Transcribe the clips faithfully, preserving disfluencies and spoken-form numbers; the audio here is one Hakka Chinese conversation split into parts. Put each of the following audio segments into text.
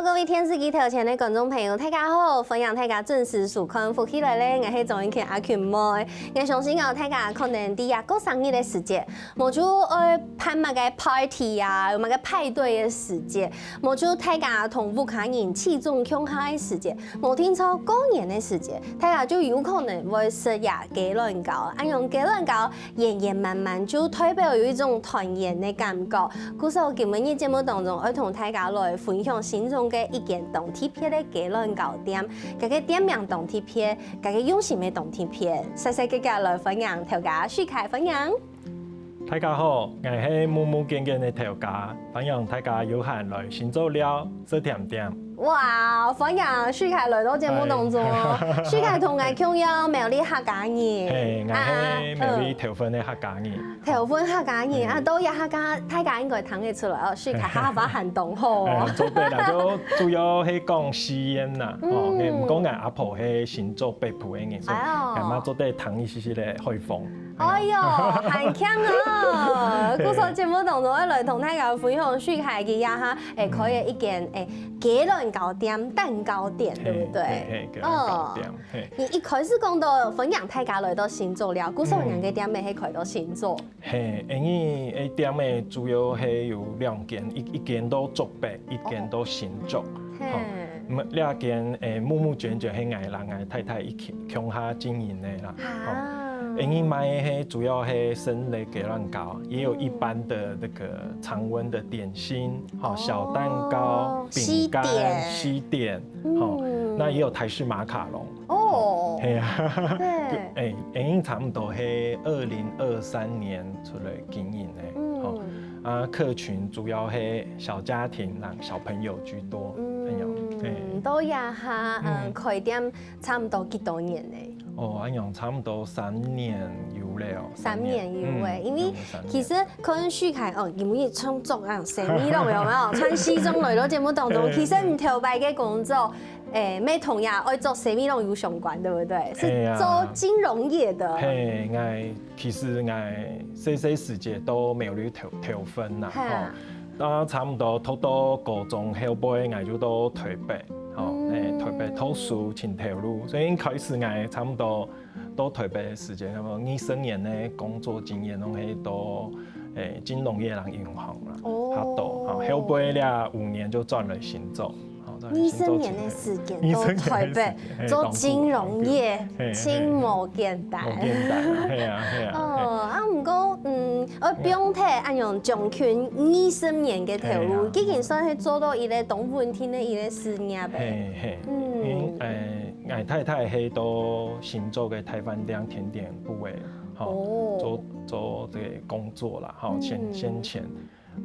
各位電視機頭前个觀眾朋友，大家好！歡迎大家準時收看《福氣來了》，𠊎係鍾英權阿權妹。𠊎相信哦，大家可能在這過生日个時節，無就愛辦麼个party啊，有麼个派對个時節，無就大家同屋下人聚眾共下个時節，無定著過年个時節，大家就有可能會食這雞卵糕。恁樣雞卵糕 圓圓滿滿，就代表有一種團圓个感覺。故所今晡日節目當中，愛同大家來分享新莊个一間當特別个雞卵糕店，佢个店名當特別，佢个用心也當特別。細細个个來歡迎頭家許凱，歡迎。大家好，𠊎係目目健健个頭家，歡迎大家有閒來新莊尞食甜點。 哇，歡迎許凱來到節目當中哦。許凱同𠊎共樣苗栗客家人，係，𠊎係苗栗頭份个客家人。頭份客家人啊，都有客家，大家應該聽得出來哦。許凱客話還當好哦。做得啦，就主要係講四縣啦，哦，毋過𠊎阿婆係新竹北埔个人，所以𠊎嘛做得聽一息息个海風。 哎喲，還強哦！故所節目當中愛來同大家分享許凱佢這下，誒，開个一間誒雞卵糕店、蛋糕店，對不對？係，雞卵糕店。係。你一開始講到歡迎大家來到新莊尞，故所𠊎个店也係開到新莊。係，因為誒店个主要係有兩間，一一間到竹北，一間到新竹。係。 嗯，這間誒目目卷卷係𠊎啦，𠊎太太一起共下經營个啦。啊。因為賣个係主要係生个雞卵糕，也有一般的那個常溫的點心，哈，小蛋糕、餅乾、西點，哈，那也有台式馬卡龍。哦。係啊。對。誒，因為差不多係二零二三年出來經營个，哈。 啊，客群主要係小家庭啦，小朋友居多，恁樣，對。到這下，嗯，開店差不多幾多年了？哦，恁樣差不多三年有了哦。三年有了，因為其實看許凱哦，因為創作啊，生理攏有沒有？穿西裝來到節目當中，其實你頭擺个工作，誒，乜同樣愛做生理攏有相關，對不對？是做金融業的。係，𠊎 其實𠊎細細時節都苗栗頭頭份啦，吼，啊差毋多讀到高中後背，𠊎就到台北，吼，誒，台北讀書尋頭路，所以一開始𠊎差毋多到台北个時間，差毋多二十年个工作經驗，攏係到誒金融業人銀行啦，較多，吼，後背了五年就轉來新竹。 二十年个時間，到台北做金融業，真無簡單。無簡單，係啊係啊。哦，啊毋過，嗯，愛放忒恁樣將近二十年个頭路，已經算係做到一個當穩定个一個事業了。係係，嗯，誒，𠊎太太係到新竹个大飯店甜點部位，吼，做做這個工作啦，吼，先先前。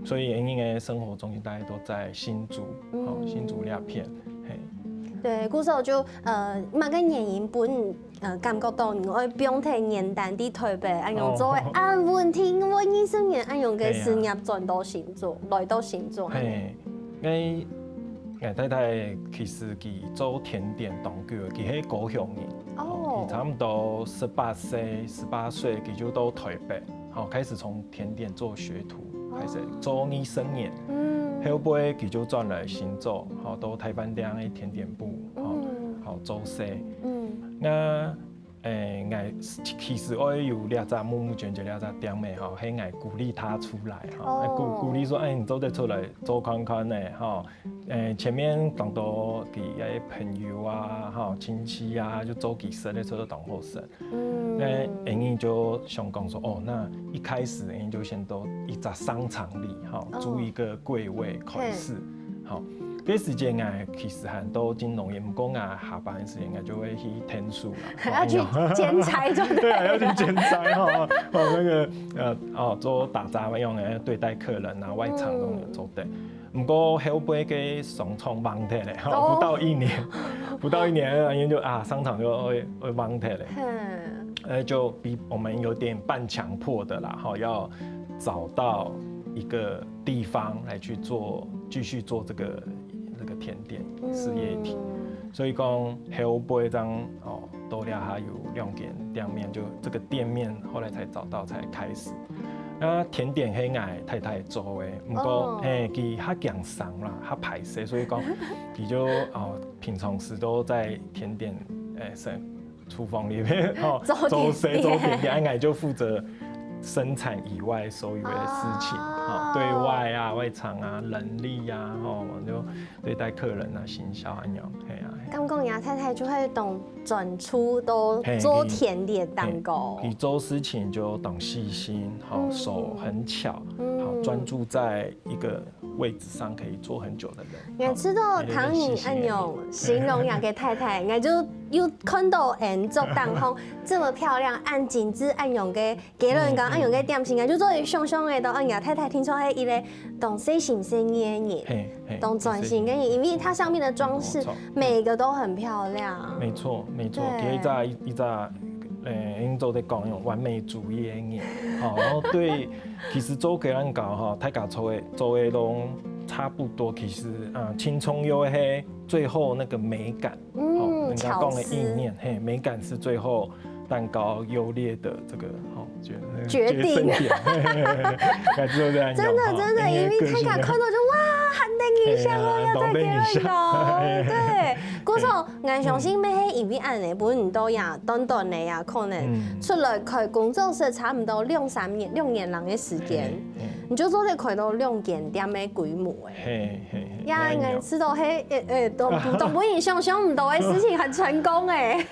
所以𠊎个生活重心大概都在新竹，吼，新竹這片，嘿。對，故所就呃，麼个原因分呃感覺到你會放忒原單在台北，恁樣做會恁穩定，穩二十年恁樣个事業轉到新竹，來到新竹。嘿，𠊎𠊎太太其實佢做甜點當久，佢係高雄人，哦，佢差毋多十八歲，十八歲佢就到台北。 好，開始從甜點做學徒，開始做二十年，後背佢就轉來新竹，好，到大飯店个甜點部，好，好做事。那誒，𠊎其實愛有這隻木木捲捲這隻店个吼，係𠊎鼓勵他出來吼，鼓鼓勵說，哎，你做得出來做看看呢，吼，誒，前面當多佢个朋友啊，吼，親戚啊，就做佢食个，做得當好食。 那𠊎就想講說，哦，那一開始𠊎就先到一隻商場裡，吼，租一個櫃位開始，吼。該時間啊，其實還多金融業，毋過啊，下班个時間啊，就會去𢯭手啦，要去兼差就對啊，要去兼差哈，哦，那個呃，哦，做打雜用的對待客人啊，外場用的做對。 毋過後背个商場關忒咧，吼，不到一年，不到一年，因為就啊，商場就會會關忒咧，呃，就逼我們有點半強迫的啦，吼，要找到一個地方來去做，繼續做這個這個甜點事業體。所以講後背這樣，哦，到這下有兩間店面，就這個店面後來才找到，才開始。啊，甜點係𠊎太太做个，毋過，哦。嘿，佢較驚生啦，較歹勢，所以講，佢就，哦，平常時都在甜點，誒，生，廚房裡面，哦，做甜點。做事，做甜點，啊，𠊎就負責生產以外所有的事情，哦。哦，對外啊、外場啊、人力啊，哦，就對待客人啊、行銷啊，恁樣，嘿啊，嘿。敢講，若太太就會當專注到做甜點當中。嘿，佢，佢做事情就當細心，吼，嗯。手很巧，嗯。好，專注在一個位置上可以做很久的人。𠊎知道，好，聽你恁樣形容若个太太，𠊎就又看到恁做當中這麼漂亮、恁精緻、恁樣个 雞卵糕，嗯，嗯。恁樣个點心啊，就做得想像得到，哎呀，太太聽說係一個當細心細義个人，嘿，嘿，當專心个人，因為它上面的裝飾，沒錯。每個都很漂亮。沒錯，沒錯，對。佢一隻，一隻，誒，應該做得講有完美主義个人。好，然後對，其實做雞卵糕吼，大家做个，做个都差不多，其實，啊，輕鬆又係最後那個美感，嗯，好，人家講的意念，巧思。嘿，美感是最後 蛋糕優劣的這個，吼，決，決定。決勝點。應該是這樣講，真的，吼，真的，因為，因為太太看到就，哇，很等一下，嘿啊，我要再給你一下。很等一下。對，故所，嘿。𠊎相信乜係因為恁樣，本人都呀，短短的呀，可能，嗯。出來開工作室差不多兩三年、兩年零个時間，嘿，嘿。你就做得開到兩間店个規模。 嘿，嘿，嘿，呀，恁樣。𠊎知道，嘿，誒，誒，都，都無人想像毋到个事情，很成功誒。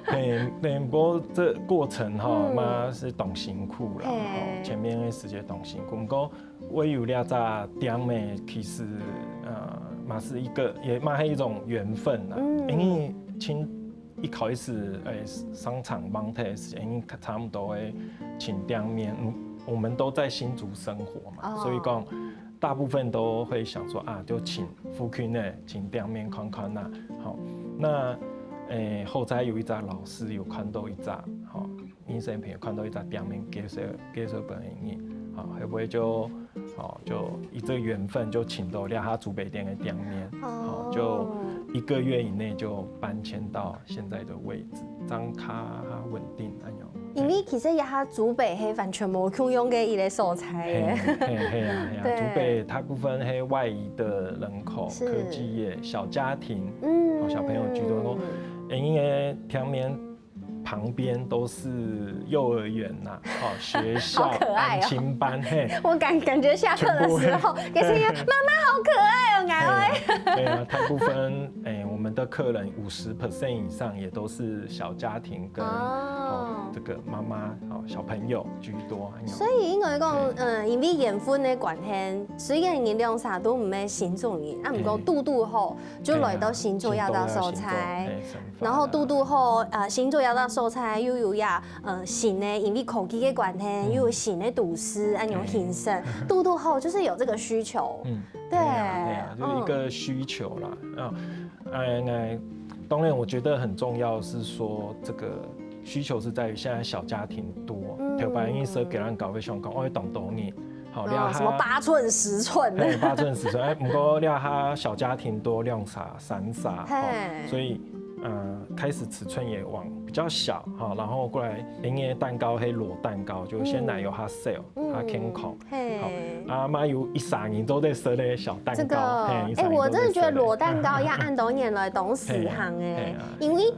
嘿，嘿，不過這過程吼，嗯。嘛是當辛苦啦，嘿。吼，前面个時間當辛苦。不過，𠊎有這隻店呢，其實，呃，嘛是一個，也嘛是一種緣分啦。嗯。因為其實一開始，誒，上場網台的時間，因為差不多會請店面，嗯，我們都在新竹生活嘛，哦。所以講， 大部分都會想說啊，就請附近的，請店面看看啦。好，那，誒，後來有一隻老師有看到一隻，吼，醫生朋友看到一隻店面介紹，介紹分𠊎，好，會不會就，好，就以這緣分就請到這下竹北店个店面，好，哦。就一個月以內就搬遷到現在的位置，這樣較穩定，恁樣。 因為其實這下竹北係完全無共樣个一個所在誒。嘿，嘿，嘿啊，嘿啊，對。竹北大部分係外移的人口，是。科技業、小家庭，嗯。哦，小朋友居多。說，誒，因為店面旁邊都是幼兒園吶，哦，學校、好可愛哦。安親班，嘿。我感，感覺下課的時候，全部會。也是一個，媽媽好可愛哦，𠊎愛。嘿啊，嘿啊，大部分，誒，我們的客人五十percent以上也都是小家庭跟，哦。哦，這個媽媽，哦，小朋友居多。所以應該講，嗯。嗯，因為緣分个關係，雖然你兩儕都毋係新竹人，啊，毋過，嘿。堵堵好，就來到新竹這隻所在。嘿啊，新竹，新竹，嘿，生活啦。然後堵堵好，呃，新竹這隻所在又有呀，呃，新个，因為科技个關係，嗯。又有新个都市，恁樣形成，嘿。堵堵好，就是有這個需求。嗯，對，嘿啊，嘿啊，就一個需求啦，嗯。啊。 哎，哎，當然，我覺得很重要是說，這個需求是在於現在小家庭多，嗯。頭擺因為設計咱搞會想講，哦，當多人，好，哦，這下什麼八寸、十寸的。嘿，八寸、十寸，哎，不過這下小家庭多，兩儕、三儕，嘿。哦，所以，呃，開始尺寸也往比較小，哈，然後過來，因為蛋糕係裸蛋糕，就鮮奶油較少，嗯。較健康。 嘿。好，啊，嘛有一儕人都在設咧小蛋糕，這個，嘿，一儕人都在設。欸，我真的覺得裸蛋糕也恁多年來當時行欸，嘿啊，嘿啊。因為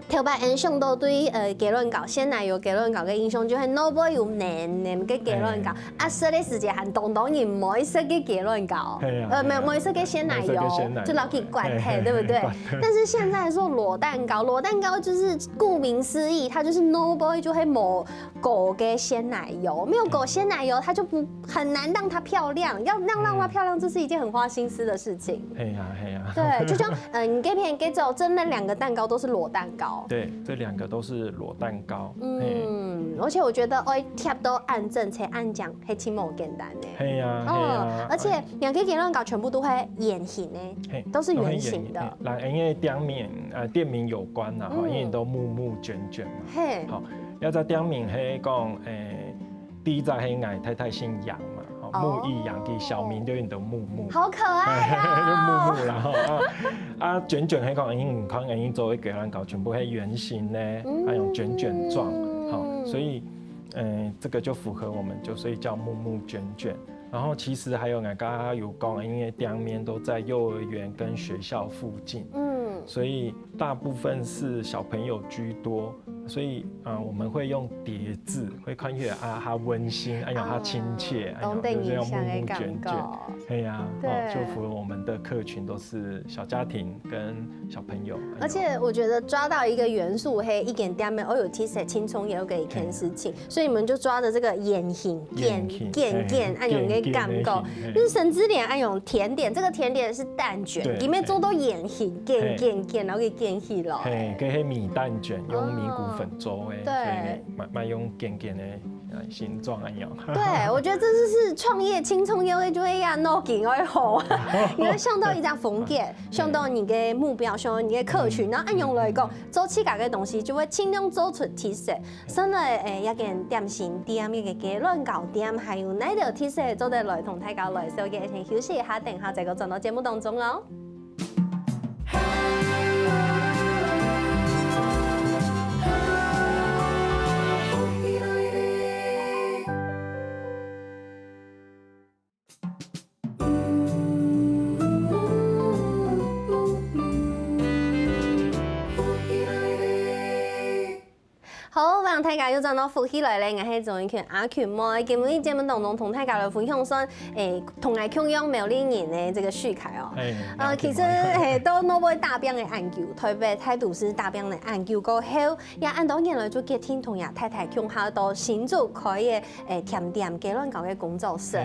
頭擺𠊎想到對，呃，雞卵糕，鮮奶油雞卵糕个印象就係外背有黏黏个雞卵糕，嘿。啊，食个時節還當多人毋愛食个雞卵糕，嘿啊，呃，嘿啊。無，毋愛食个鮮奶油，無愛食个鮮奶油。就摎佢關忒，嘿，嘿，對不對？嘿，關忒。但是現在說裸蛋糕，裸蛋糕就是顧名思義，它就是外背就係無 裹个鮮奶油，沒有裹鮮奶油，它就不，很難讓它漂亮。要，要讓它漂亮，嗯。這是一件很花心思的事情。嘿呀，嘿呀。對，就像，呃，你該片給走，這，那兩個蛋糕都是裸蛋糕。對，這兩個都是裸蛋糕。嘿。嗯，而且我覺得，哦，貼到恁整齊恁靚，還真無簡單呢。嘿呀，哦，嘿呀。而且兩個雞卵糕全部都會圓形呢，嘿，都是圓形的。都會圓形，嘿，然後因為店名，呃，店名有關啦，吼，嗯。因為都木木捲捲嘛。嘿。好， 這隻店名係講，欸，第一隻係𠊎太太姓楊嘛，吼，哦。木易楊，佢小名就用到木木。好可愛啊！用木木啦，吼，啊，啊，捲捲係講，因為你看，因為做个雞卵糕全部係圓形呢，嗯。啊，用捲捲狀，吼，所以，嗯，这个就符合我们，就所以叫募募捐捐。然后其实还有，刚刚有讲，因为店面都在幼儿园跟学校附近，嗯，所以大部分是小朋友居多，所以啊，我们会用叠字，会看起来啊，它温馨，哎呀，它亲切，哎呀，当地人乡个感觉，就是要募募捐捐。哎呀，对，哦，就符合我们的客群都是小家庭跟小朋友。而且我觉得抓到一个元素，嘿，一点点的，哦，有其实轻松也有个一件事情，所以你们就抓着这个圆形，圆形，圆圆，哎，有个感觉，就是甚至连哎，有甜点，这个甜点是蛋卷，对，里面做到圆形，圆圆圆，然后给圆起来。嘿，这是米蛋卷，用米谷粉做的，对，所以蛮蛮用圆圆的。 形状恁样。对，我觉得这就是创业轻松又一堆呀，脑筋会好，你会想到一家风格，想到你的目标，想到你的客群，然后恁样来讲，做自家个东西就会尽量做出特色。所以，诶，一間点心店，一个雞卵糕店，还有哪个特色做得來同大家來紹介？先休息一下，等下再過轉到节目当中哦。 好，歡迎大家又轉到福氣來了，𠊎係鍾一群阿群妹。今日節目當中同大家來分享說，誒，同𠊎共樣苗栗人的這个許凱哦。誒，呃，其實，誒，到normal大邊个研究，台北大都市大邊个研究過後，也恁多年來就決定同𠊎太太共下到新竹開个，誒，甜點雞卵糕个工作室。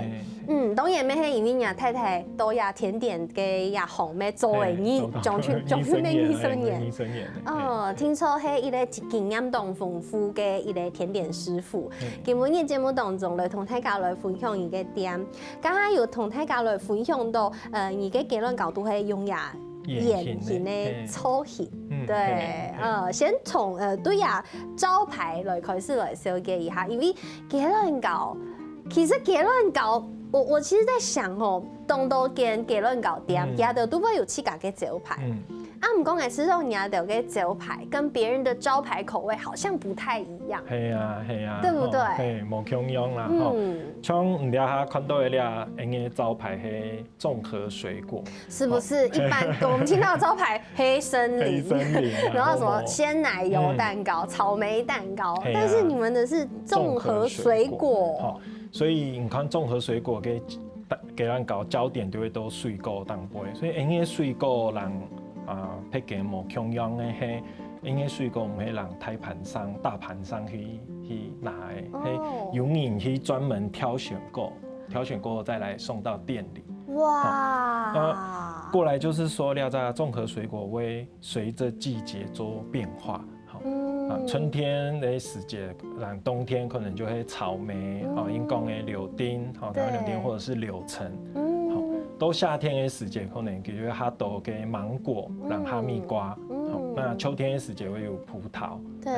嗯，當然乜係因為𠊎太太到這甜點个這行乜做个，你將近將近二十年，二十年。 哦，聽說係一个經驗當豐富个一个甜點師傅。今晡日節目當中來同大家來分享一个店，剛剛有同大家來分享到，呃，你个雞卵糕都係用呀圓形个造型，對，呃，先從呃對呀招牌來開始來紹介一下，因為雞卵糕，其實雞卵糕，我我其實在想哦，當多間雞卵糕店，佢兜都會有自家个招牌。 啊，毋過𠊎試著你兜个招牌跟別人的招牌口味好像不太一樣。係啊，係啊，對不對？吼，係，無共樣啦，吼。嗯。像你這下看到个這，𠊎个招牌係綜合水果，是不是？吼。一般我們聽到的招牌，黑森林，黑森林啊，然後什麼鮮奶油蛋糕、草莓蛋糕，係啊。但是你們的是綜合水果。綜合水果，吼。所以你看綜合水果个 雞卵糕焦點就會到水果頂背，所以𠊎个水果人啊，別个無共樣个係，𠊎个水果毋係人大盤商、大盤商去去拿个，係有人去專門挑選過，挑選過後再來送到店裡。哇！那過來就是說，這隻綜合水果會隨著季節做變化。 吼，啊，春天个時節，然後冬天可能就會草莓，哦，英國个柳丁，吼，台灣柳丁或者是柳橙，吼，到夏天个時節，可能就會較多个芒果，然後哈密瓜，吼，那秋天个時節會有葡萄。對。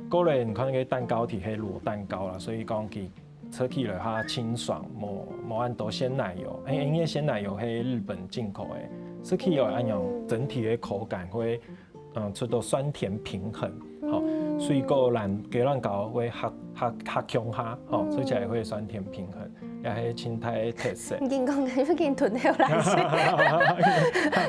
過來你看該蛋糕體係摎蛋糕啦，所以講佢食起來較清爽，無無恁多鮮奶油，因為鮮奶油係日本進口个，食起來恁樣整體个口感會 嗯，做到酸甜平衡，吼，水果摎雞卵糕會合合合共下，吼，食起來會酸甜平衡，也係盡大个特色。你緊講，又緊吞口水，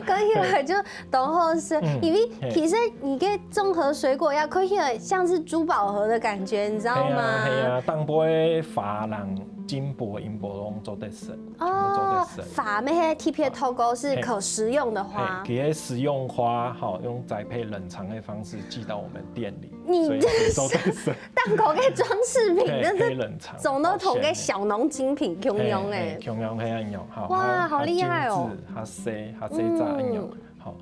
講起來就當好食，因為其實你个綜合水果也看起來像是珠寶盒的感覺，你知道嗎？係啊，頂背花人金箔、銀箔攏做得食。 哦，花乜係特別透過是可食用的花。係，佢个食用花，吼，用宅配冷藏的方式寄到我們店裡，你所以可以做得食。蛋糕个裝飾品，係，真是可以冷藏，總都同个小農精品共樣欸。係，係，共樣係恁樣，吼，哇，好厲害哦！較精緻，較細，較細隻恁樣，吼。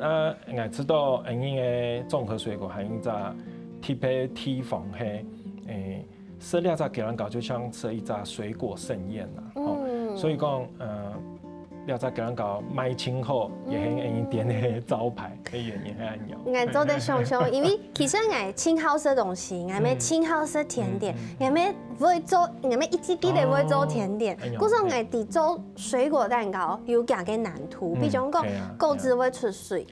啊，𠊎知道，因為綜合水果還有一隻特別地方係，誒， 食這隻雞卵糕就像吃一隻水果盛宴啊，吼。所以講，呃，這隻雞卵糕賣盡好，也係𠊎店个招牌个原因係恁樣。𠊎做得想像，因為其實𠊎盡好食東西，𠊎乜盡好食甜點，𠊎乜會做，𠊎乜一直記得會做甜點。哦，哎喲，故所𠊎在做水果蛋糕有佢个難度，比如講，嗯，對啊，果子會出水，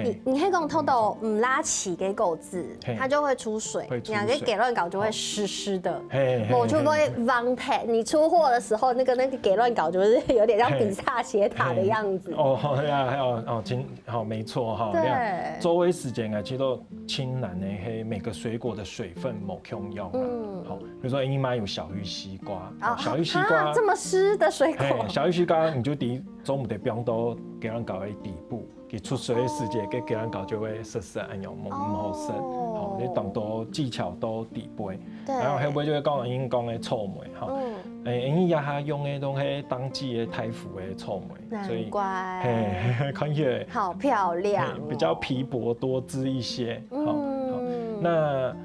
你你可以讲偷偷嗯拉起给狗子，它就会出水，你两个给卵糕就会湿湿的，嘿，我就会忘记。你出货的时候，那个那个给卵糕就是有点像比萨斜塔的样子。哦，好呀，哦哦，真好，没错哈。对，周围时间啊，其实都挺难的，嘿，每个水果的水分没共样啊。嗯，好，比如说你买有小玉西瓜，小玉西瓜这么湿的水果，小玉西瓜你就得中午得放到给卵糕的底部。 佢出水个時節，个雞卵糕就會澀澀恁樣，無無好食。吼，你當多技巧都底背。對。然後後尾就會講，因講个草莓吼，誒，因為這下用个都係當季个大湖个草莓，所以難怪，嘿，看起來好漂亮哦，嘿，比較皮薄多汁一些。好，好，那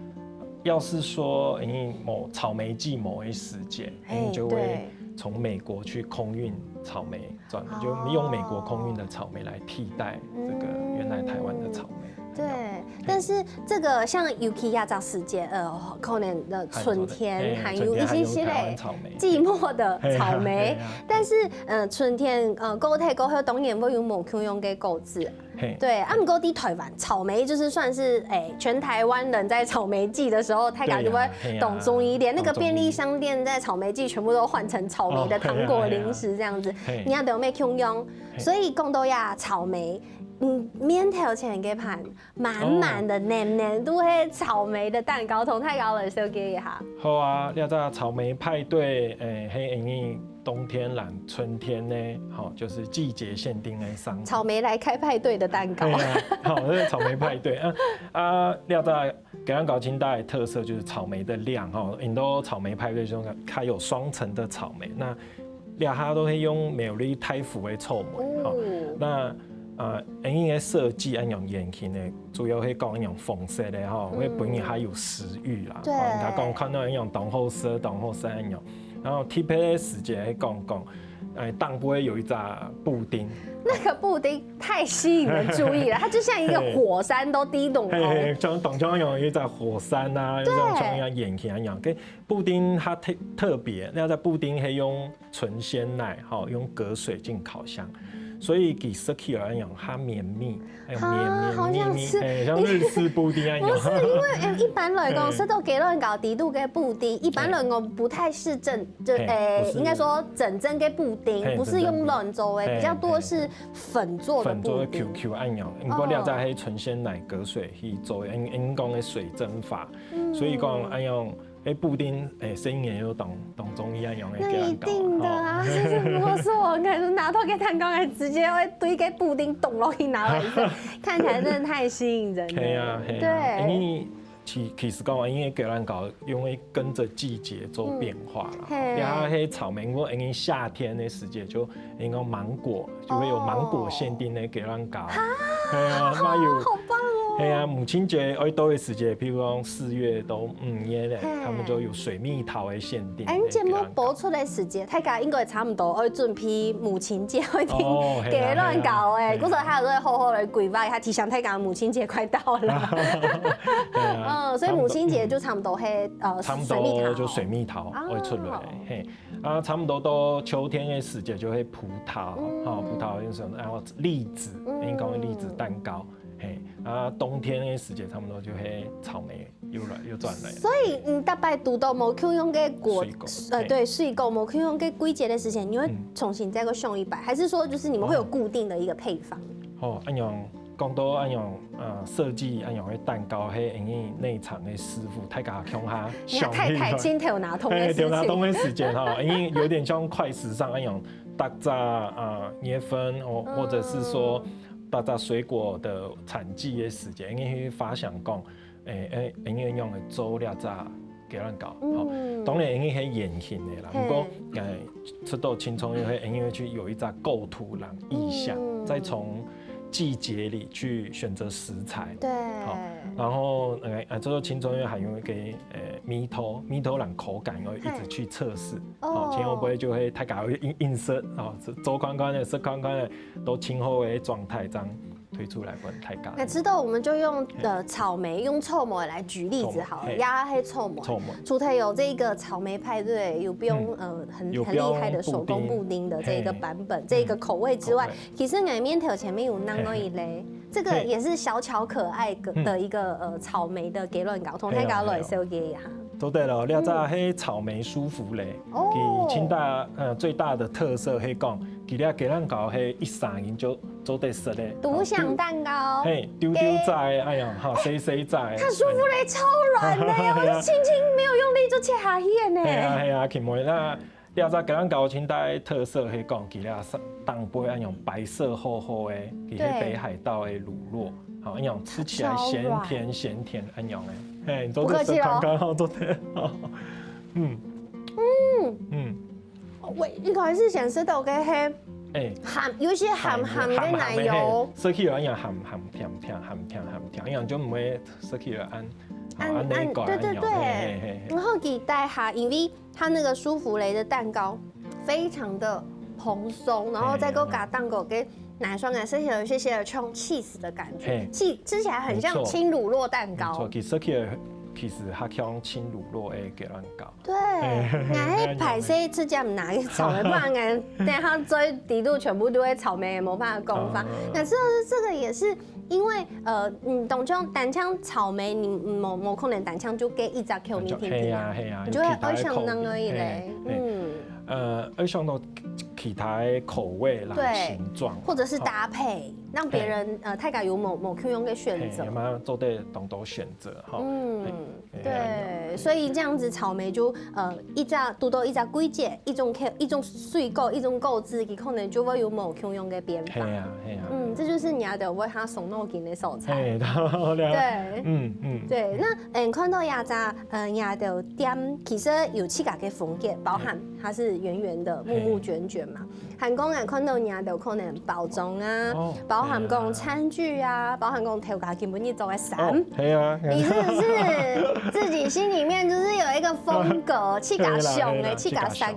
要是說，因為某草莓季某一時節，嘿，就會從美國去空運草莓。 轉，就用美國空運的草莓來替代這個原來台灣的草莓。對，但是這個像尤其這隻時節，呃，可能的春天還有一些些嘞，季末的草莓，但是呃，春天呃，過忒過後，當然會有無共樣个果子。 對，啊，毋過在台灣，草莓就是算是，誒，全台灣人在草莓季的時候，大家就會當中意，連那個便利商店在草莓季全部都換成草莓的糖果零食這樣子。你也都沒共樣，所以講到呀，草莓，嗯，面頭前个盤滿滿的，黏黏都係草莓的蛋糕，同大家來紹介一下。好啊，這隻草莓派對，誒，係因為冬天啦、春天呢，吼，就是季節限定的商品。草莓來開派對的蛋糕。對啊，好，這是草莓派對啊啊，這隻雞卵糕真大的特色就是草莓的量吼，很多草莓派對中它有雙層的草莓，那這下都係用苗栗大湖的草莓吼，那呃，因為个設計恁樣圓形的，主要係講恁樣紅色的吼，會分人較有食慾啦。對，人家講看到恁樣當好食，當好食恁樣。 然後特別个時節係講講，誒，頂背有一隻布丁。那個布丁太吸引人注意了，它就像一個火山都滴咚哦。嘿，像當中有一隻火山啊，像像一樣眼睛一樣。跟布丁它特特別，那在布丁係用純鮮奶，吼，用隔水進烤箱，所以佢食起來一樣，它綿密。 哎，好像是，哎，像日式布丁一樣。不是，因為，哎，一般來講，食到雞卵糕底肚个布丁，一般來講不太是正，就，哎，應該說真正个布丁，不是用卵做的，比較多是粉做的布丁。粉做个Q Q恁樣，不過這隻係純鮮奶隔水去做的，因因講个水蒸法，所以講恁樣 哎，布丁，哎，生意又當當中意恁樣个雞卵糕。那一定的啊，就是如果是我，可能拿到个蛋糕，還直接會對个布丁咚落去拿來吃，看起來真的太吸引人了。係啊，係啊，因為其其實講，因為雞卵糕因為跟著季節做變化啦，然後係草莓，因為夏天的時節就應該芒果就會有芒果限定的雞卵糕。係啊，那有，好棒哦。係啊，母親節愛到的時節，譬如講四月到五月咧，他們就有水蜜桃的限定。哎，節目播出的時節，大家應該差不多愛準備母親節愛訂雞卵糕哎，故所還有在好好來規劃一下，提醒大家母親節快到了。嗯，所以母親節就差不多係呃，差不多就水蜜桃會出來，嘿。 啊，差不多到秋天的時節就會葡萄，吼，葡萄有時候，然後栗子，應該講栗子蛋糕，嘿，啊，冬天的時節差不多就會草莓又來又轉來。所以，嗯，大概堵到無共樣个果，水果，呃，對，水果無共樣个季節的時間，你會重新再過想一擺，還是說就是你們會有固定的一個配方？哦，恁樣 講到恁樣，呃，設計恁樣个蛋糕，係因為內場个師傅大家共下想起來，你看太太親頭那痛的事情。嘿，頭那痛的時間吼，因為有點像快時尚恁樣，逐隻呃月份，或或者是說逐隻水果的產季的時間，因為去發想講，誒誒，因為用來做這隻 雞卵糕，吼，當然因為係圓形个啦，不過，呃，食到青蔥又係因為去有一隻構圖啦、意象，再從季節裡去選擇食材，對，好，然後呃，呃，這個青蔥又還有一個呃蜜桃，蜜桃啦口感，然後一直去測試，哦，看會不會就會太過硬硬食，哦，做看看个，食看看个，都青後个狀態這樣。推出來分大家。那知道我們就用，呃，草莓，用草莓來舉例子好了，草莓，嘿。呀，嘿，草莓。草莓。除了有這個草莓派對，有不用，嗯。呃，很，有不用很厲害的手工布丁，布丁的這個版本，嘿。這個口味之外，嗯。口味。其實𠊎面頭前面有另外一類，嘿。這個也是小巧可愛的，嘿。的一個，呃，草莓的雞卵糕，同大家來紹介一下。嘿啊，嘿啊。做得了，這隻係草莓舒芙蕾，哦。佢清大，呃，最大的特色係講，佢這雞卵糕係一儕人就 做得食个。獨享蛋糕。嘿，丟丟仔，哎呀，哈，細細仔。它舒芙蕾超軟的呀，我就輕輕沒有用力就切下去了呢。嘿啊，嘿啊，佢無，那這隻雞卵糕清大特色係講，佢這上，頂背恁樣白色厚厚的，佢係北海道的乳酪，好，恁樣吃起來鹹甜鹹甜恁樣的。嘿，你做得食看看，不客氣哦。好，做得。嗯。嗯。嗯。 我一開始先食到个係，哎。鹹，有一些鹹鹹个奶油。鹹鹹的，嘿，食起來恁樣鹹鹹甜甜，鹹甜鹹甜，恁樣就毋會食起來恁，恁，恁，恁，對，對，對。嘿，嘿，嘿。然後佢底下，因為它那個舒芙蕾的蛋糕非常的蓬鬆，然後再過加蛋糕跟奶霜啊，吃起來有一些些的像 cheese 的感覺，嘿。吃，吃起來很像輕乳酪蛋糕。沒錯。沒錯，其實食起來，其實較像輕乳酪的雞卵糕。 對，哎，𠊎係歹勢直接拿去炒的，不然𠊎等下嘴裡肚全部都係草莓，無辦法講話。嗯，嗯，嗯。那這個，這個也是因為，呃，嗯，當像單淨草莓，你，嗯，無，無可能單淨就給一隻口味定定啊，嘿啊，嘿啊，你就會愛想另外一類，有其他的口味，嘿，嘿。嗯。呃，愛想到其他的口味啦，對，形狀，或者是搭配，好。讓別人，嘿。呃，大家有無，無共樣的選擇。嘿，嘛做得當多選擇，吼。嗯。嘿。 對，所以這樣子草莓就，呃，一隻，堵到一隻季節，一種口，一種水果，一種果子，佢可能就會有無共樣个變化。係啊，係啊。嗯，這就是你兜會較傷腦筋个所在。係，當然。對。嗯，嗯。對，那，嗯，看到這隻，呃，這兜店其實有自家个風格，包含它是圓圓的、木木捲捲嘛。 還講啊，看到你兜可能包裝啊，哦，包含講餐具啊，係啊。包含講頭家今晡日著个衫。哦，係啊。你是不是自己心裡面就是有一個風格，自家想的，對啦，對啦，自家設計？自家想。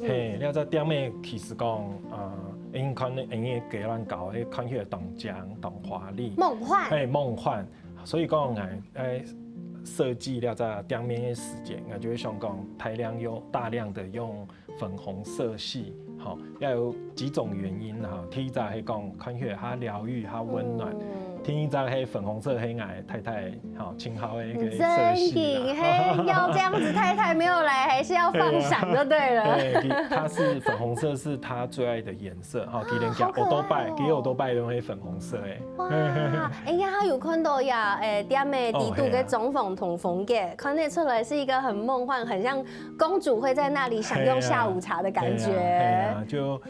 嗯。嘿，你這店个其實講，呃，因為看，因為雞卵糕，彼看起來當靚，當華麗。夢幻。嘿，夢幻。所以講，哎，哎，設計了這店面个時間，我就會想講，大量用，大量的用 粉紅色系，吼，愛有幾種原因啦，吼。第一隻係講看起來較療癒、較溫暖。嗯。第二隻係粉紅色係𠊎太太，吼，盡好个一個色系啦。真的，嘿，要這樣子，太太沒有來，還是要放閃就對了。對，對，佢，它是粉紅色是他最愛的顏色，吼，哦，佢連騎奧多拜，好可愛哦。佢奧多拜都係粉紅色个。哇，哎呀，有看到呀，哎，店个底肚个裝潢同風格，哦，係啊。看得出來是一個很夢幻，很像 公主會在那裡享用下午茶的感覺。係啊，係啊，係啊，就，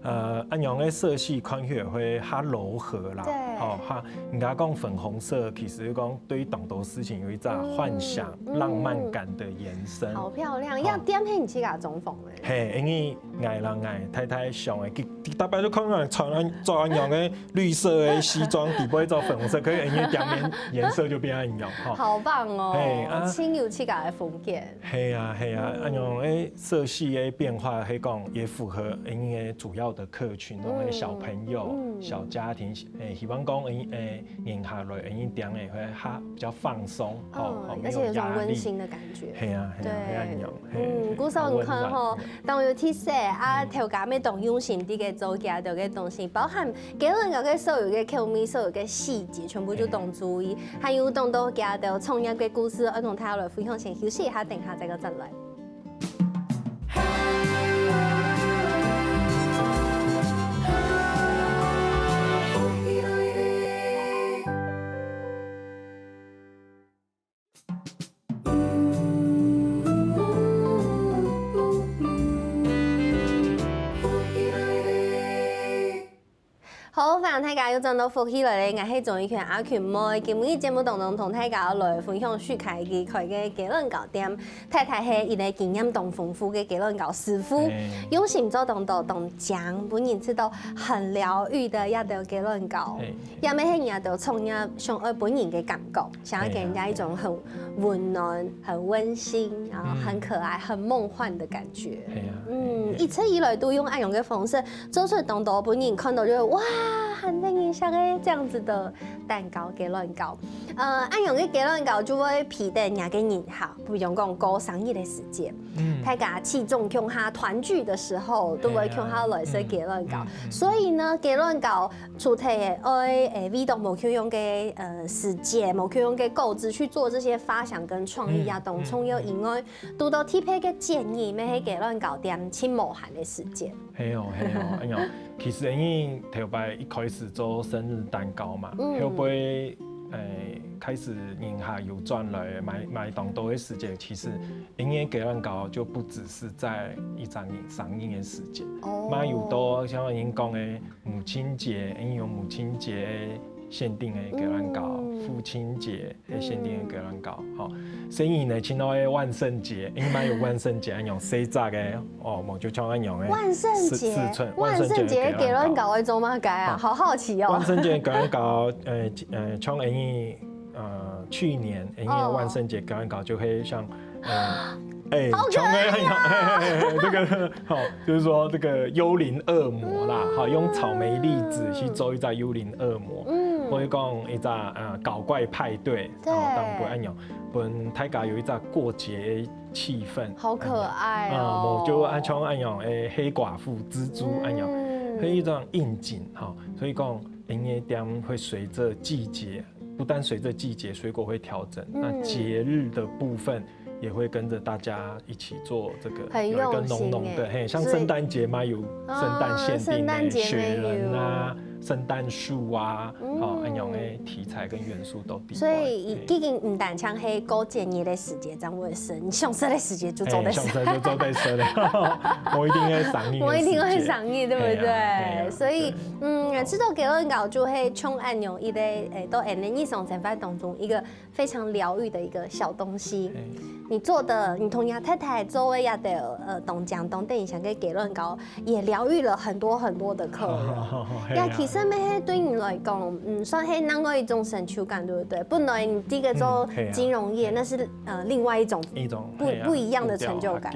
呃，恁樣个色系看起來會較柔和啦。對。吼，較，人家講粉紅色，其實講對當多事情有一隻幻想、嗯，嗯，浪漫感的延伸。好漂亮，吼。要店係你自家裝潢个。嘿，因為𠊎啦，𠊎太太想个，佢，佢逐擺都看𠊎穿恁，著恁樣个綠色个西裝，底背著粉紅色，可是因為店面顏色就變恁樣，吼。好棒哦，嘿，啊。盡有自家个風格。 係啊，係啊，嗯。恁樣，欸，色系个變化，係講也符合𠊎个主要的客群，嗯，攏係小朋友、嗯。小家庭，欸，希望講，欸，欸，人下來，欸，店仔會較比較放鬆，吼，嗯，吼，沒有壓力。而且有一種溫馨的感覺。係啊，係啊，對。係恁樣，係，嗯，係，故所你看吼，較溫暖。當有特色啊，嗯。頭家乜當用心在該做佢兜个東西，包含雞卵糕个所有个口味、所有个細節，全部就當注意。 還有當多佢兜創業个故事，愛同大家來分享，先休息一下，等下再過轉來。好，歡迎大家又轉到福氣來了，𠊎係鍾意權阿權妹。今晡日節目當中同大家來分享徐凱佢開个雞卵糕店，太太係一個經驗當豐富个雞卵糕師傅，嘿。用心做當多當靚，分人食到很療癒的一兜雞卵糕。嘿。也乜係人家都創業想愛分人个感覺，想要給人家一種很溫暖、很溫馨，然後很可愛、很夢幻的感覺。嘿啊，嗯，嘿，嘿。一直以來都用恁樣个方式，做出當多分人看到就會哇，很分人惜个這樣子的蛋糕，雞卵糕。呃，恁樣个雞卵糕就會陪等若个人客，比如講過生日个時節，嗯，大家聚眾共下團聚的時候，都會共下來食雞卵糕。所以呢，雞卵糕除忒愛誒為著無共樣个呃時節、無共樣个果子去做這些發想跟創意啊，當重要以外，堵到特別个建議，乜係雞卵糕店盡無閒个時節。 係哦，係哦，哎呀，其實因為頭擺一開始做生日蛋糕嘛，後尾誒開始人客有轉來買買當多个時節，其實因為雞卵糕就不只是在一張生日个時節，嘛有多像人講个母親節，因為有母親節限定个雞卵糕，父親節 係限定个雞卵糕，吼。所以呢，像到个萬聖節，因為有萬聖節恁樣細隻个，哦，無就像恁樣个萬聖節，四四寸萬聖節个雞卵糕會做麼个啊？好好奇哦。萬聖節雞卵糕，呃呃，像因為呃去年因為萬聖節雞卵糕就會像，呃，哎，好可愛啊！像个那個，好，就是說這個幽靈惡魔啦，好，用草莓栗子去做一隻幽靈惡魔，嗯，或者講一隻呃搞怪派對。 對，哦，當然會恁樣，分大家有一隻過節个氣氛。好可愛哦！嗯，無就啊像恁樣，誒，黑寡婦、蜘蛛恁樣，嗯，係一種應景哈。所以講，營業店會隨著季節，不但隨著季節，水果會調整，那節日的部分也會跟著大家一起做這個，很有一個濃濃的，用心欸。嘿，像聖誕節嘛，有聖誕限定的雪人啊，聖誕節嘛有。 聖誕樹啊，哦，恁樣个題材跟元素都定。所以已經毋單淨係過節日个時節正會食，你想食个時節就做得食。想食就做得食了，無一定愛生日，無一定愛生日，對不對？所以，嗯，食到雞卵糕就係像恁樣一個，誒，到恁樣日常生活當中一個 非常療癒的一個小東西。你做的，你同若太太做个這兜，呃，當靚當得人惜个雞卵糕，也療癒了很多很多的客人。呀，其實乜係對你來講，嗯，算係另外一種成就感，對不對？本來你這個做金融業，那是呃另外一種一種不不一樣的成就感。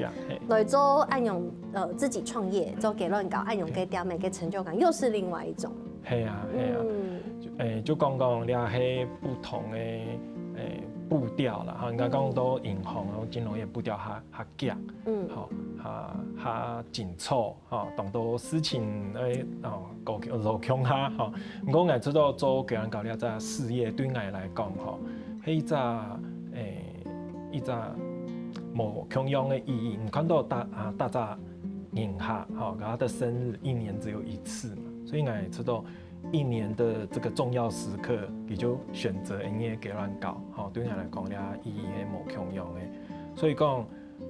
來做恁樣，呃，自己創業做雞卵糕，恁樣个店个成就感又是另外一種。係啊，係啊。 誒，就講講這係不同个誒步調啦，哈，應該講到銀行咯，金融業步調較較遽，嗯，吼，較較緊湊，吼，當多事情誒，哦，搞搞共下，吼。毋過𠊎知道做雞卵糕這隻事業對𠊎來講，吼，係一隻誒一隻無共樣个意義。你看到大啊大家人客，吼，佢个生日一年只有一次嘛，所以𠊎知道 一年的這個重要時刻，佢就選擇𠊎个雞卵糕，吼，對𠊎來講，這意義係無共樣个。所以講，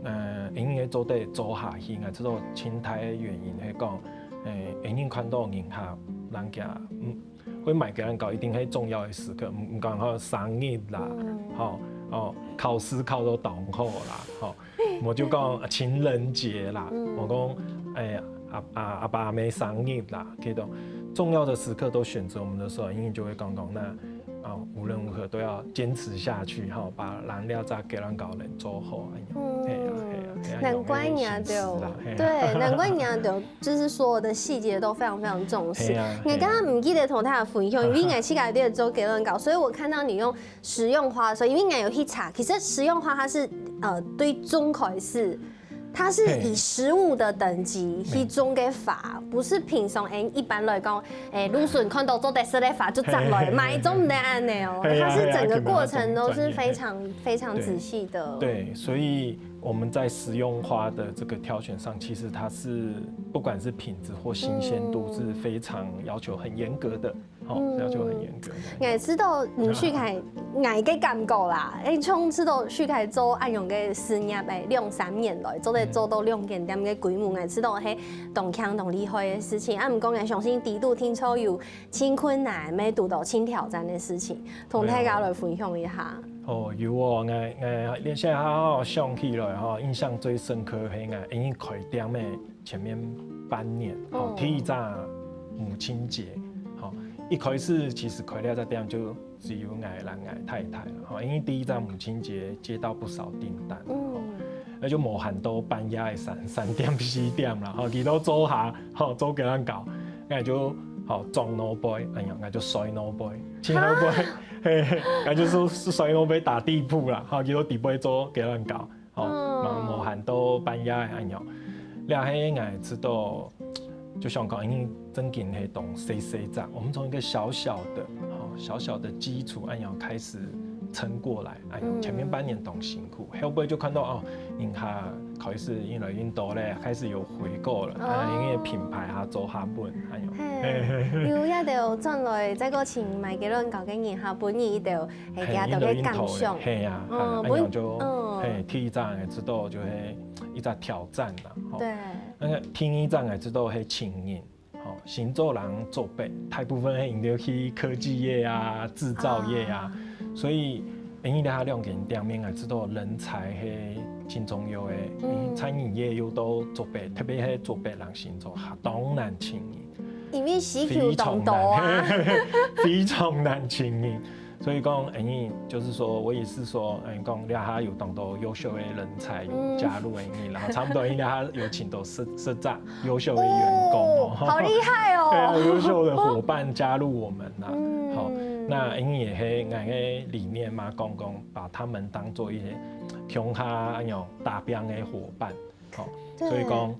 呃，𠊎个做得做下去，𠊎知道盡大个原因係講，誒，𠊎看到人客，人家嗯會買雞卵糕，一定係重要个時刻，毋毋講吼生日啦，吼，哦，考試考到當好啦，吼。 無就講情人節啦，無講誒阿阿阿爸阿姆生日啦，這種重要的時刻都選擇我們的時候，因為就會講講那啊無論如何都要堅持下去哈，把人這隻雞卵糕能做好，哎呀，係啊係啊，難怪你啊，對對，難怪你啊，對，就是所有的細節都非常非常重視。你剛剛毋記得同大家分享，因為𠊎自家也做雞卵糕，所以我看到你用 食用花的時候，因為𠊎有去查，其實食用花它是呃對種開始，它是以食物的等級去種个花，不是平常誒一般來講，誒路脣看到做得食个花就摘來賣，種毋得恁樣哦。它是整個過程都是非常非常仔細的。對，所以我們在食用花的這個挑選上，其實它是不管是品質或新鮮度是非常要求很嚴格的。 好，這樣就很嚴格。𠊎知道你去看，𠊎个感覺啦，誒，從知道去看做恁樣个事業誒，兩三年來，做得做到兩間店个規模，𠊎知道係當強當厲害个事情。啊，毋過𠊎相信底肚定著有盡困難，乜堵到盡挑戰个事情，同大家來分享一下。哦，有哦，𠊎𠊎這下好好想起來吼，印象最深刻係𠊎因為開店个 前面半年，吼，第一隻母親節，吼，一開始其實開這隻店就只有𠊎摎𠊎太太啦，吼，因為第一隻母親節接到不少訂單，吼，那就無閒到半夜个三三點四點啦，吼，佢都做下，吼，做雞卵糕，那就吼，撞老杯，哎呀，那就摔老杯，親老杯，嘿，那就是摔老杯打地鋪啦，吼，就在底背做雞卵糕，吼，嗯嘛無閒到半夜，哎呀，這係𠊎知道，就像講，因為正經係當細細隻，我們從一個小小的，吼，小小的基礎，哎呀，開始撐過來，哎呀，嗯前面半年當辛苦，後背就看到哦，人客開始越來越多咧，開始有回購了，啊，哦因為品牌啊做下本，哎呀，嘿，由這兜轉來，再過尋買雞卵糕个人客，本人一兜，嘿，嘿佢兜个感想。嘿呀，嗯哎呀就，嗯嘿，第一站也知道就係一隻挑戰啦，吼。對，那個第二站也知道係請人，吼，新做人做白，大部分係因為去科技業啊、製造業啊，所以因為這兩間店面啊，知道人才係真重要的，因為餐飲業又都做白，特別係做白人新做，當難請人。因為需求當多啊。非常難，非常難請人。所以講，哎，就是說，我也是說，哎，講這下有當多優秀的人才有加入哎，然後差不多，因為這下有請到十十隻優秀的員工哦，好厲害對啊，哦！優秀的伙伴加入我們啦。嗯好，那因為也係，哎，理念嘛，講講把他們當做一些共下那種打拚的伙伴，好，對所以講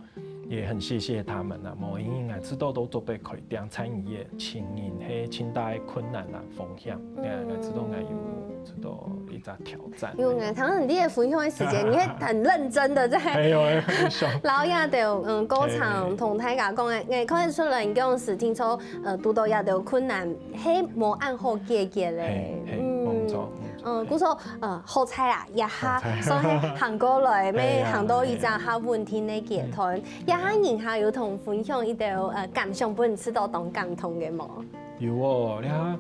也很謝謝他們啊，無因為知道都做被開店，餐飲業請人係真大困難啊，風險，哎，知道哎有知道一隻挑戰。因為我看到你的分享的時間，你還很認真的在還有欸，很爽。然後也都嗯，過程同大家講，哎，看得出來，你講是聽說，呃，堵到也都困難，係無恁好解決嘞嘿，。嘿，沒錯，沒錯。嗯，故所，呃，好彩啦，這下好彩所以行過來，嘿啊要行到一隻較穩定的階段，這下人客有同分享一兜，呃，感想，分你知道當感動的無？有哦，你看，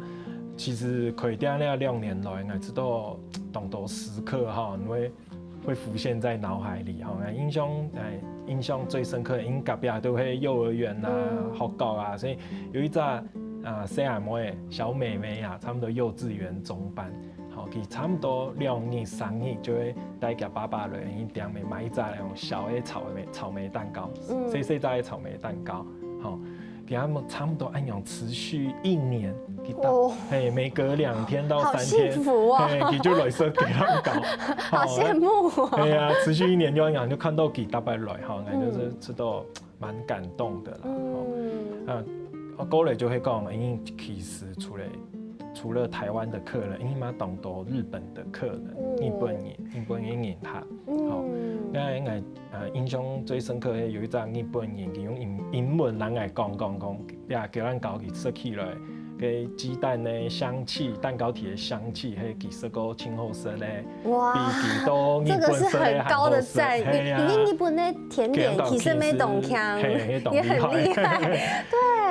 其實開店那兩年來，我知道當多時刻哈，你會會浮現在腦海裡哈。那印象，哎，印象最深刻的，因隔壁都係幼兒園啊、嗯學校啊，所以有一隻啊細阿妹、小妹妹啊，差不多幼稚園中班，好，佢差不多兩日、三日就會帶佢爸爸來，一定會買一隻那種小的草莓草莓蛋糕，嗯細細隻的草莓蛋糕，好。 佢佢差不多恁樣持續一年，佢到，哦嘿，每隔兩天到好三天，幸福哦嘿，佢就來食雞卵糕，好羨慕哦。哎呀，持續一年就恁樣，就看到佢逐擺來哈，感覺是吃到蠻感動的啦。哦嗯，啊，過來就會講，因為其實除了除了台灣的客人，因為嘛當多日本的客人、嗯日本人、日本人人客，好，嗯，那應該呃印象最深刻的有一隻日本人，佢用英英文來講講講，呀，雞卵糕佢食起來，个雞蛋的香氣、蛋糕體的香氣，嘿，其實个真好食咧，比哇，佢到日這個是本食的很高的讚譽，還好食。嘿呀因為日本的甜點其實沒當強，嘿，當也很厲害。對，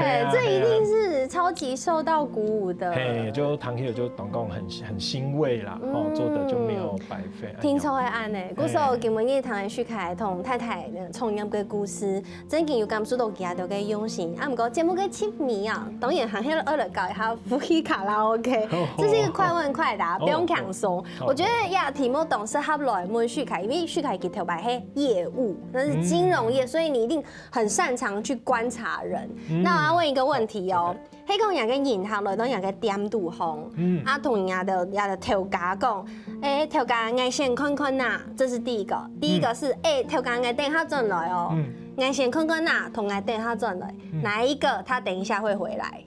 嘿啊這一定是超級受到鼓舞的。嘿，就聽起來就當講很很欣慰啦，哦，做得就沒有白費。聽說會恁呢，故所今晡日聽徐凱同太太呃創業个故事，真經有感受到佢兜个用心。啊，毋過節目个結尾啊，當然還係愛來搞一下福氣卡拉OK，這是一個快問快答，不用輕鬆。好我覺得呀，題目當適合來問徐凱，因為徐凱佢頭擺係業務，那是金融業，所以你一定很擅長去觀察人。那我要問一個問題哦，係講人个人客來到人个店肚項，嗯啊，同人家的人家的頭家講，哎，頭家，𠊎先看看吶，這是第一個。第一個是，哎，頭家，𠊎等下轉來哦。嗯，𠊎先看看吶，同𠊎等下轉來，哪一個他等一下會回來？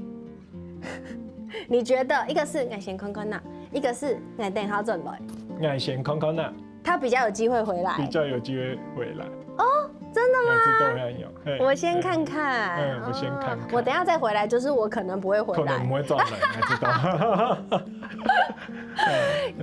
你覺得一個是𠊎先看看吶，一個是𠊎等下轉來，𠊎先看看吶，他比較有機會回來。比較有機會回來。真的嗎？還是都還有。嘿我先看看，嗯我先看看哦我等一下再回來，就是我可能不會回來可能。不會轉來，還知道。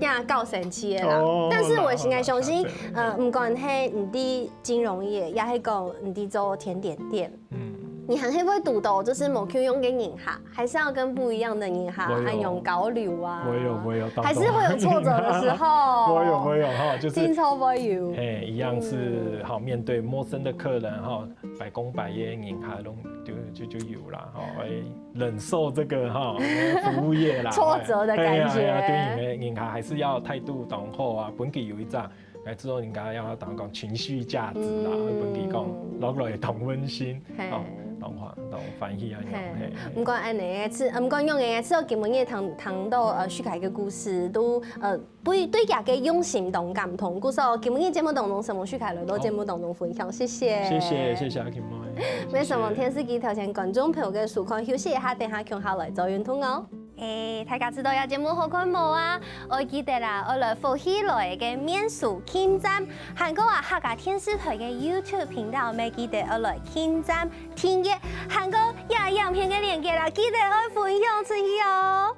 呀，夠神奇的啦。哦但是我現在相信啦啦，呃，不管係你在金融業，也係講你在做甜點店，嗯，你還係會堵到就是無共樣的人客，還是要跟不一樣的人客我有還有交流啊？我有我有，還是會有挫折的時候。我有我有哈，就是經常會有。哎，一樣是好面對陌生的客人哈，百工百業人客都就就就有啦哈，會忍受這個哈服務業啦挫折的感覺哎呀哎呀，對，你們人客還是要態度當好啊，本來有一隻，來之後人家要當講情緒價值啦，嗯本來講落落也當溫馨，嘿哦，當歡當歡喜啊！嘿嘿，毋管恁呢个，只毋管用个，只要今晡日聽聽到呃徐凱个故事，都呃對對佢个用心當感動。故所今晡日節目當中，承蒙徐凱來到節目當中分享，謝謝。謝謝謝謝阿 Kim 妹，為什麼電視機頭前觀眾朋友个收看，休息一下，等下共下來做運動哦。誒，大家知道這節目好看無啊？愛記得啦，愛來福氣來个面書撳讚，還過啊客家電視台个YouTube頻道，乜記得愛來撳讚、訂閱，還過這影片个連結啦，記得愛分享出去哦。